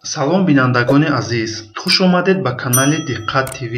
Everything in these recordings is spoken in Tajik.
Салом, бинандагони азиз, хуш омадед ба канали Диққат ТВ.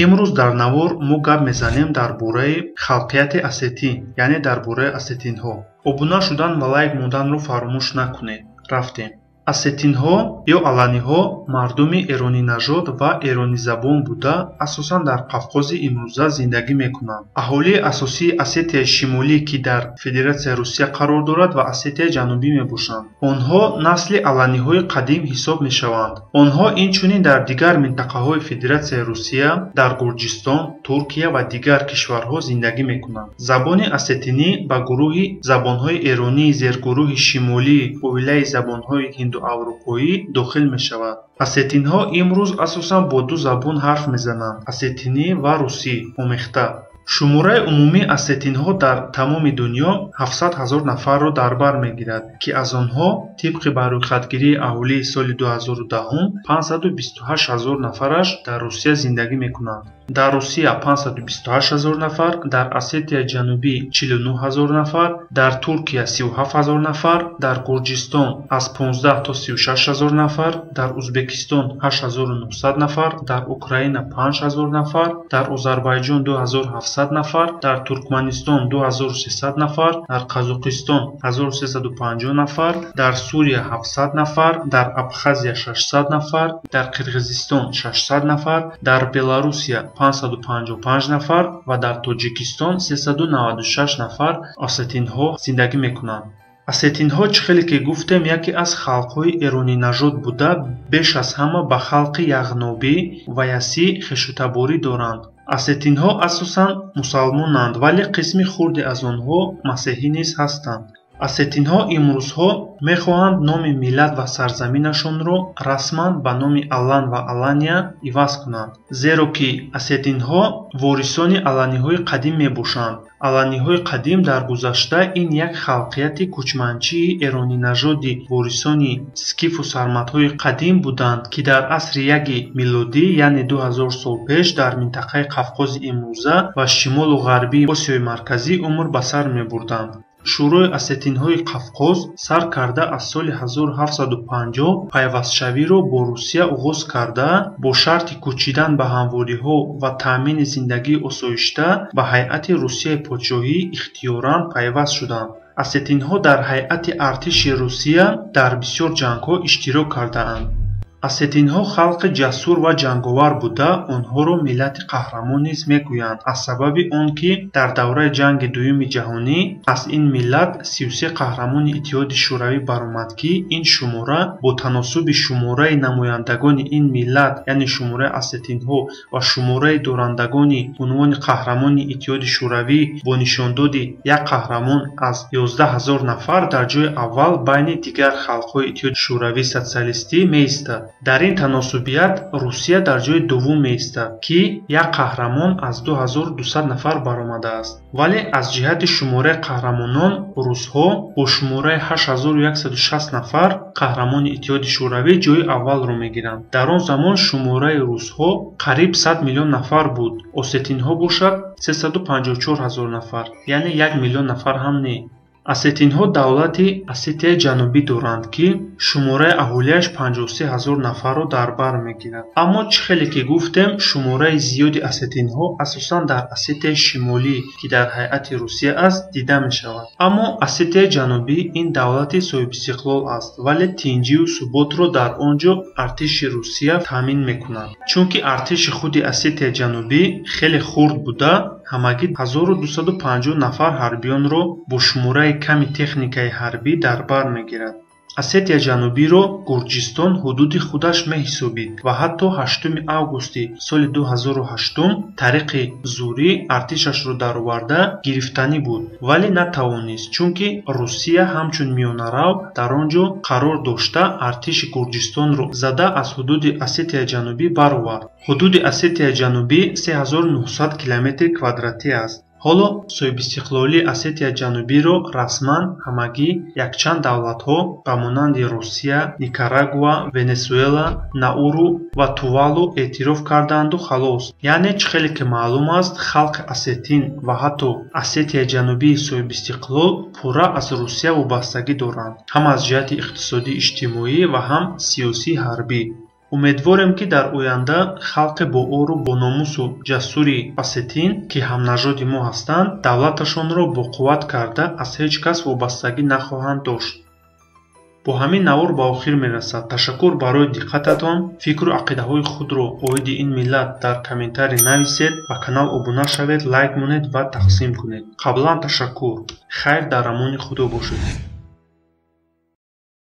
Имрӯз дар навор мо гап мезанем дар бораи халқияти осетин, яъне дар бораи осетинҳо. Обуна шудан ва лайк монданро фаромӯш накунед. Рафтем. Осетинҳо ё аланиҳо мардуми эронинажод ва эронизабон буда, асосан дар Қавқози имрӯза зиндагӣ мекунанд. Аҳолии асосии Осетияи Шимолӣ, ки дар Федератсияи Русия қарор дорад, ва Осетияи Ҷанубӣ мебошанд. Онҳо насли аланиҳои қадим ҳисоб мешаванд. Онҳо инчунин дар дигар минтақаҳои Федератсияи Русия, дар Гурҷистон, Туркия ва дигар кишварҳо зиндагӣ мекунанд. Забони осетинӣ ба гурӯҳи забонҳои эронии зергурӯҳи шимолии оилаи забонҳои ҳиндуаврупоӣ дохил мешавад. Осетинҳо имрӯз асосан бо ду забон ҳарф мезананд: осетинӣ ва русӣ омехта. Шумораи умумии осетинҳо дар тамоми дунё 700 ҳазор нафарро дар бар мегирад, ки аз онҳо тибқи барӯйхатгирии аҳолии соли 2010 528 ҳазор нафараш дар Русия зиндагӣ мекунанд. Дар Русия 528 ҳазор нафар, дар Осетияи Ҷанубӣ 49 ҳазор нафар, дар Туркия 37 ҳазор нафар, дар Гурҷистон аз 15 то 36 ҳазор нафар, дар Узбекистон 8900 нафар, дар Украина 5 ҳазор нафар, дар Озарбойҷон 2700 нафар, дар Туркманистон 2300 нафар, дар Қазоқистон 1350 нафар, дар Сурия 700 нафар, дар Абхазия 600 нафар, дар Қирғизистон 600 нафар, дар Беларусия 555 нафар ва дар Тоҷикистон 396 нафар осетинҳо зиндагӣ мекунанд. Осетинҳо, чӣ хеле ки гуфтем, яке аз халқҳои эронинажод буда, беш аз ҳама ба халқи яғнобӣ ва ясӣ хешутаборӣ доранд. Осетинҳо асосан мусалмонанд, вале қисми хурде аз онҳо масеҳӣ низ ҳастанд. Осетинҳо имрӯзҳо мехоҳанд номи миллат ва сарзаминашонро расман ба номи Алан ва Алания иваз кунанд, зеро ки осетинҳо ворисони аланиҳои қадим мебошанд. Аланиҳои қадим дар гузашта ин як халқияти кӯчманчии эронинажоди ворисони скифу сарматҳои қадим буданд, ки дар асри яки милодӣ, яъне 2000 сол пеш, дар минтақаи Қавқози имрӯза ва шимолу ғарбии Осиёи Марказӣ умр ба сар мебурданд. Шӯрои осетинҳои Қавқоз сар карда аз соли 1750 пайвастшавиро бо Русия оғоз карда, бо шарти кӯчидан ба ҳамвориҳо ва таъмини зиндагии осоишта ба ҳайати Русияи подшоҳӣ ихтиёран пайваст шуданд. Осетинҳо дар ҳайати артиши Русия дар бисёр ҷангҳо иштирок кардаанд. Осетинҳо халқи ҷасур ва ҷанговар буда, онҳоро миллати қаҳрамон низ мегӯянд, аз сабаби он ки дар давраи ҷанги дуюми ҷаҳонӣ аз ин миллат 33 қаҳрамони Иттиҳоди Шӯравӣ баромад, ки ин шумора бо таносуби шумораи намояндагони ин миллат, яъне шумораи осетинҳо ва шумораи дорандагони унвони қаҳрамони Иттиҳоди Шӯравӣ бо нишондоди як қаҳрамон аз 11 ҳазор нафар дар ҷои аввал байни дигар халқҳои Иттиҳоди Шӯравии социалистӣ меистад. Дар ин таносубият Русия дар ҷои дуввум меистад, ки як қаҳрамон аз 2200 нафар баромадааст. Вале аз ҷиҳати шумораи қаҳрамонон русҳо бо шумораи 8160 нафар қаҳрамони Иттиҳоди Шӯравӣ ҷои аввалро мегиранд. Дар он замон шумораи русҳо қариб 100 миллион нафар буд, осетинҳо бошад 354 ҳазор нафар, яъне 1 миллион нафар ҳам не. Осетинҳо давлати Осетияи Ҷанубӣ доранд, ки шумораи аҳолиаш 53 ҳазор нафарро дар бар мегирад. Аммо чӣ хеле ки гуфтем, шумораи зиёди осетинҳо асосан дар Осетияи Шимолӣ, ки дар ҳайати Русия аст, дида мешавад. Аммо Осетияи Ҷанубӣ ин давлати соҳибистиқлол аст, вале тинҷию суботро дар он ҷо артиши Русия таъмин мекунад. Чунки артиши худи Осетияи Ҷанубӣ хеле хурд буда, ҳамагӣ 1250 нафар ҳарбиёнро бо шумораи ками техникаи ҳарбӣ дар бар мегирад. Осетияи Ҷанубиро Гурҷистон ҳудуди худаш меҳисобид ва ҳатто 8 августи соли 2008 тариқи зӯрӣ артишашро дароварда гирифтанӣ буд, вале натавонист, чунки Русия ҳамчун миёнарав дар он ҷо қарор дошта артиши Гурҷистонро зада аз ҳудуди Осетияи Ҷанубӣ баровард. Ҳудуди Осетияи Ҷанубӣ 3900 километри квадратӣ аст. Ҳоло соҳибистиқлолии Осетияи Ҷанубиро расман ҳамагӣ якчанд давлатҳо ба монанди Русия, Никарагуа, Венесуэла, Науру ва Тувалу эътироф кардаанду халос. Яъне чӣ хеле ки маълум аст, халқи осетин ва ҳатто Осетияи Ҷанубии соҳибистиқлол пурра аз Русия вобастагӣ доранд, ҳам аз ҷиҳати иқтисодӣ иҷтимоӣ ва ҳам сиёсӣ ҳарбӣ. Умедворем, ки дар оянда халқи боору бономусу ҷасури осетин, ки ҳамнажоди мо ҳастанд, давлаташонро боқувват карда аз ҳеҷ кас вобастагӣ нахоҳанд дошт. Бо ҳамин навор ба охир мерасад. Ташаккур барои диққататон. Фикру ақидаҳои худро оиди ин миллат дар комментарий нависед, ба канал обуна шавед, лайк монед ва тақсим кунед. Қаблан ташаккур. Хайр, дар амони Худо бошед.